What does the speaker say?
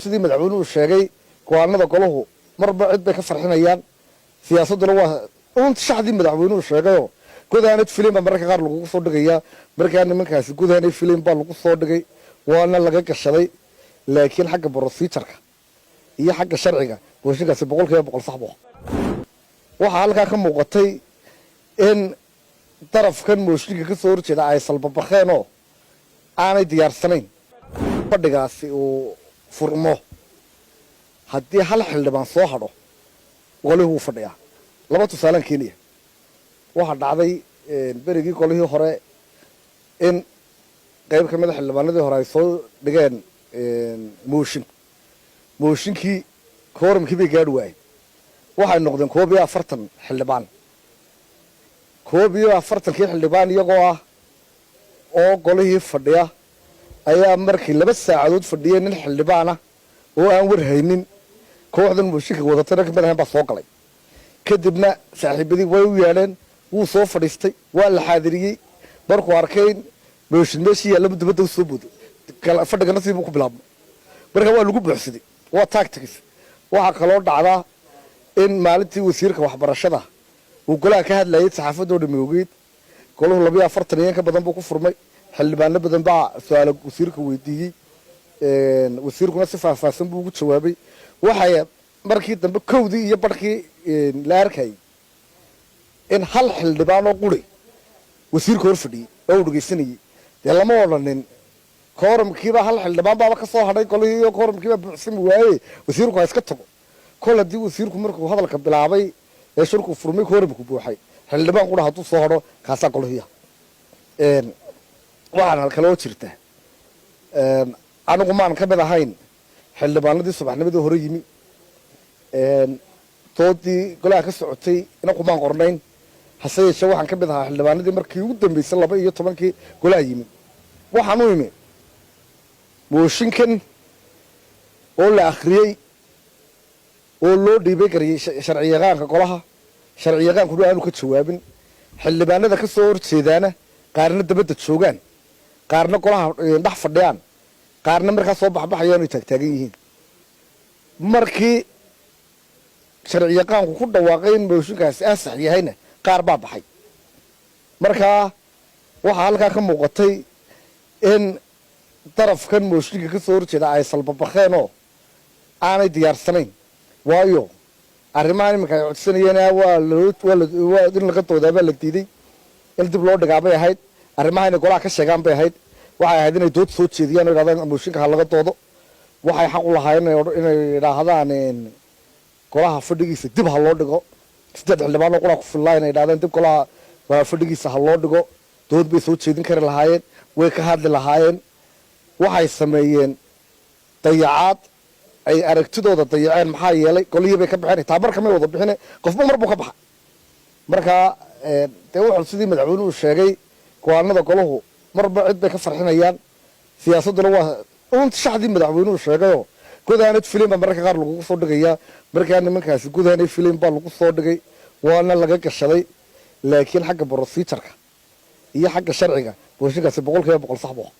Sidii madaxweynuhu sheegay, go-aanada golahu marba cid bay ka farxinayaan. Siyaasadduna waa un shaxdii madaxweynuhu sheegayoo godaanad filim baa mararka qaar lagugu soo dhigayaa. Markaa nimankaasi godaanay filim baa lagu soo dhigay, waana laga gashaday. Laakiin xagga procedure-ka iyo xagga sharciga mooshinkaasi 100% sax buu. Waxaa halkaa ka muuqatay in darafkan mooshinka ka soo horjeeda ay salbabakeen oo aanay diyaarsanayn. Fadhigaasi uu furmo haddii hal xildhibaan soo hadho, golihii wuu fadhiyaa. Laba tusaalaan keenaya. Waxaa dhacday berigii golihii hore in qayb ka mida xildhibaanadii hore ay soo dhigeen mooshin. Mooshinkii quorum-kii bay gaadhi waayeen. Waxay noqdeen 41 xildhibaan. 41-kii xildhibaan iyagoo ah oo golihii fadhiya ayaa markii 2 saacadood fadhiyeen, nin xildhibaana oo aan war haynin kooxdan mooshinka wadatayna kamid ahayn baa soo galay. Kadibna saaxiibadii way u yeedheen, wuu soo fadhiistay, waa la xaadiriyey. Markuu arkay mooshin meeshii yaallaba, dibadda u soo booday. Fadhigana sidii buu ku bilaabmay. Marka waa lagu buuxsaday, waa tactics. Waxaa kaloo dhacdaa in maalintii wasiirka waxbarashada uu golaha ka hadlayay, saxaafadoo dhami ogeyd, golahu 42 iyo in ka badan buu ku furmay. Xildhibaano badan baa su-aalo wasiirka weydiiyey, wasiirkuna si faahfaahsan buu ugu jawaabay. Waxay markii dambe 1-dii iyo barhkii la arkayay in hal xildhibaan oo quri wasiirka hor fadhiyey oo uu dhegeysanayey. Dee lama odhanin quorum-kiiba hal xildhibaan baaba ka soo hadhay golihii iyo quorum-kiibaa buuxsami waaye, wasiirku ha iska tago. Kol haddii wasiirku markuu hadalka bilaabay ee shirku furmay quorum-ku buuxay, xildhibaan qura hadduu soo hadho, kaasaa golihiya. Waxaana kaloo jirta, anigu maan ka mid ahayn xildhibaanadii subaxnimadii hore yimi. Doodii golaha ka socotay inaku maan qornayn. Hase yeeshee waxaan ka mid ahaa xildhibaanadii markii ugu dambeysay 12-kii golaha yimi. Waxaan u imi mooshinkan oo la akhriyey oo loo dhiibay gariyey sharciyaqaanka golaha. Sharciyaqaankuna aanu ka jawaabin. Xildhibaanada ka soo horjeedaana qaarna dabadda joogaan, qaarna golaha dhex fadhiyaan, qaarna markaa soo baxbaxayaan oy taagtaagan yihiin. Markii sharciyaqaanku ku dhawaaqay in mooshinkaasi ansax yahayna, qaar baa baxay. Markaa waxaa halkaa ka muuqatay in darafkan mooshinka ka soo horjeeda ay salbabakeen oo aanay diyaarsanayn, waayo arrimahan iminka ay codsanayeen waa loo in laga doodaa baa la diiday, in dib loo dhigaa bay ahayd. Arrimaha inay golaha ka sheegaan bay ahayd. Waxay ahayd inay dood soo jeediyaan oo yidhahdaan mooshinka ha laga doodo. Waxay xaq u lahaayeen inay yidhaahdaan golaha fadhigiisa dib ha loo dhigo. Siddeed xildhibaan oo qura ku fillaa inay yidhahdaan dib golaha fadhigiisa ha loo dhigo. Dood bay soo jeedin kari lahaayeen, way ka hadli lahaayeen. Waxay sameeyeen dayacaad ay aragtidooda dayaceen. Maxaa yeelay golihii bay ka baxeen. Taa marka may wada bixine, qofba mar buu ka baxa. Markaa dee wuxuu sidii madaxweynuhu sheegay, go-aanada golahu marba cid bay ka farxinayaan. Siyaasadduna waa un shaxdii madaxweynuhu sheegayoo godaanad filim baa mararka qaar lagugu soo dhigayaa. Markaa nimankaasi godaanay filim baa lagu soo dhigay, waana laga gashaday. Laakiin xagga procedure-ka iyo xagga sharciga mooshinkaasi 100% sax buu.